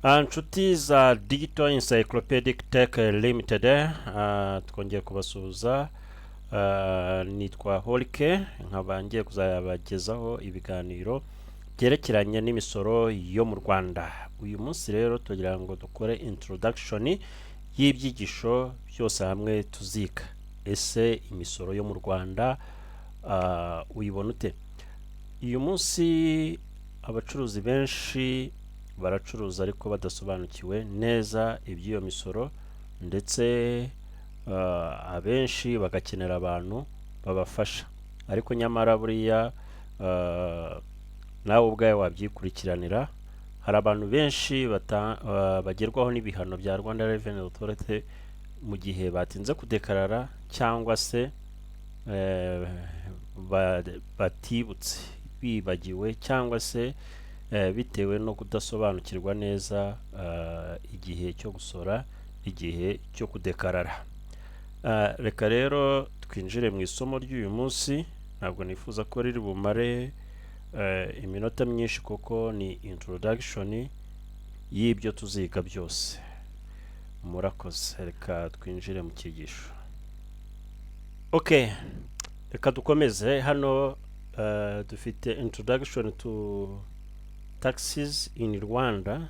Nshuti za Digital Encyclopedic Tech Limited, twongeye kubasuhuza. Nitwa Holike, nkaba ngiye kuzabagezaho ibiganiro byerekeranye n'imisoro yo mu Rwanda. Uyu munsi rero tugira ngo dukore introduction y'ibyigisho byose hamwe tuziga. Ese imisoro yo mu Rwanda uyibona ute? Uyu munsi abacuruzi benshi baracuruza ariko badasobanukiwe neza iby'iyo misoro, ndetse abenshi bagakenera abantu babafasha, ariko nyamara buriya nawe ubwawe wabyikurikiranira. Hari abantu benshi bagerwaho n'ibihano bya Rwanda Revenue Authority mu gihe batinze kudekarara cyangwa se batibutse, bibagiwe, cyangwa se bitewe no kudasobanukirwa neza igihe cyo gusora, igihe cyo kudekarara. Reka rero twinjire mu isomo ry'uyu munsi. Ntabwo nifuza ko riri bumare iminota myinshi kuko ni introduction y'ibyo tuziga byose. Murakoze, reka twinjire mu cyigisho. Okay, reka dukomeze. Hano dufite introduction to taxes in Rwanda,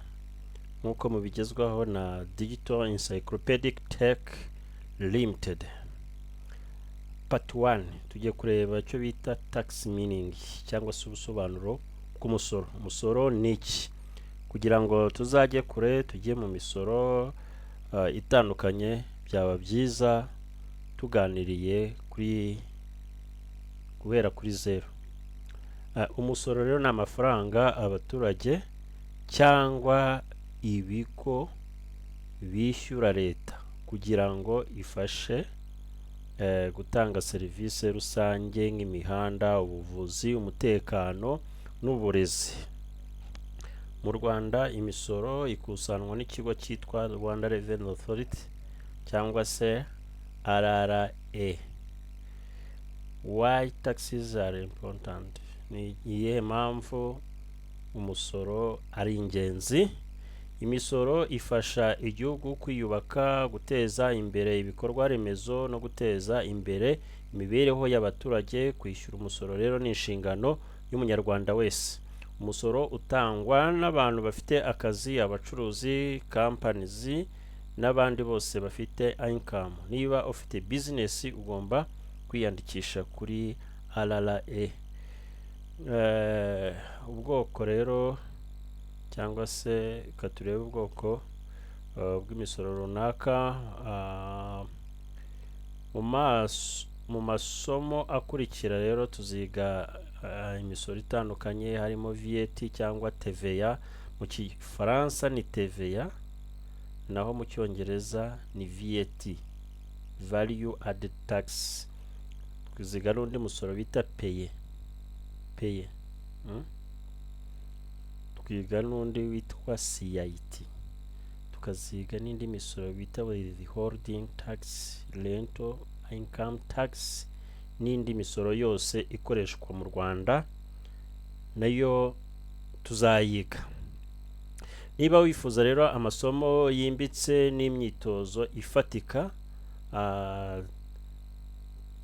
nk'uko mubigezwaho na Digital Encyclopedic Tech Limited. Part 1, tugiye kureba icyo bita tax meaning cyangwa se ubusobanuro bw'umusoro. Umusoro ni iki? Kugira ngo tuzajye kure, tujye mu misoro itandukanye, byaba byiza tuganiriye kuri guhera kuri zero. Umusoro rero ni amafaranga abaturage cyangwa ibigo bishyura leta kugira ngo ifashe gutanga serivisi rusange nk'imihanda, ubuvuzi, umutekano n'uburezi. Mu Rwanda imisoro ikusanwa n'ikigo cyitwa Rwanda Revenue Authority cyangwa se RRA. Why taxes are important? Ni iyihe mpamvu umusoro ari ingenzi? Imisoro ifasha igihugu kwiyubaka, guteza imbere ibikorwa remezo no guteza imbere imibereho y'abaturage. Kwishyura umusoro rero ni inshingano y'Umunyarwanda wese. Umusoro utangwa n'abantu bafite akazi, abacuruzi, companies n'abandi bose bafite income. Niba ufite business, ugomba kwiyandikisha kuri RRA. Ubwoko rero, cyangwa se reka turebe ubwoko bw'imisoro runaka. Mu masomo akurikira rero tuziga imisoro itandukanye, harimo VAT cyangwa TVA. Mu Gifaransa ni TVA, naho mu Cyongereza ni VAT, Value Added Tax. Tuziga n'undi musoro bita PAYE, PAYE. Twiga n'undi witwa CIT, tukaziga n'indi misoro bita withholding tax, rental income tax, n'indi misoro yose ikoreshwa mu Rwanda nayo tuzayiga. Niba wifuza rero amasomo yimbitse n'imyitozo ifatika,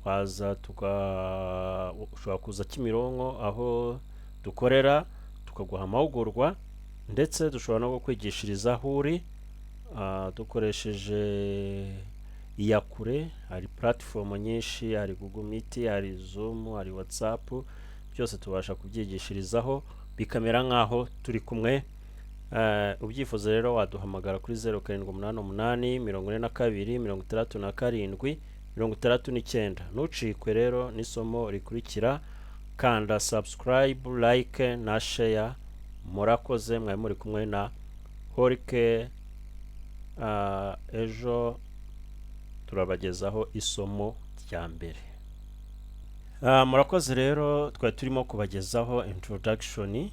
waza tuka ushobora kuza Kimironko aho dukorera, tukaguha amahugurwa, ndetse dushobora no kukwigishiriza aho uri dukoresheje iyakure. Hari platform nyinshi, hari Google Meet, hari Zoom, hari WhatsApp, byose tubasha kubyigishirizaho bikamera nk'aho turi kumwe. Ubyifuza rero waduhamagara kuri 0788 42 67 69. Ntucikwe rero n'isomo rikurikira. Kanda subscribe, like na share. Murakoze, mwari muri kumwe na Horike. Ejo turabagezaho isomo rya mbere. Murakoze rero, twari turimo kubagezaho introduction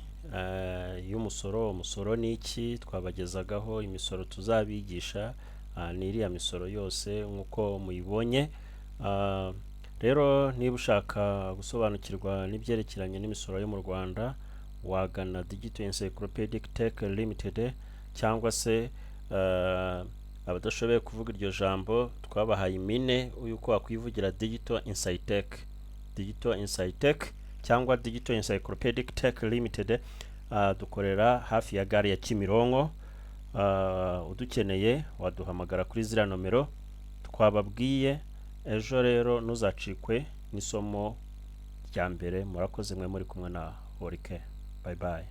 y'umusoro. Umusoro ni iki? Twabagezagaho imisoro tuzabigisha, ni iriya misoro yose nk'uko muyibonye. Rero niba ushaka gusobanukirwa n'ibyerekeranye n'imisoro yo mu Rwanda, wagana Digital Encyclopedic Tech Limited. Cyangwa se abadashoboye kuvuga iryo jambo, twabahaye impine y'uko wakwivugira Digital Insightech, Digital Insightech cyangwa Digital Encyclopedic Tech Limited. Dukorera hafi ya gare ya Kimironko. Udukeneye waduhamagara kuri ziriya nomero twababwiye. Ejo rero ntuzacikwe n'isomo rya mbere. Murakoze, mwe muri kumwe na Horike. Bye bye.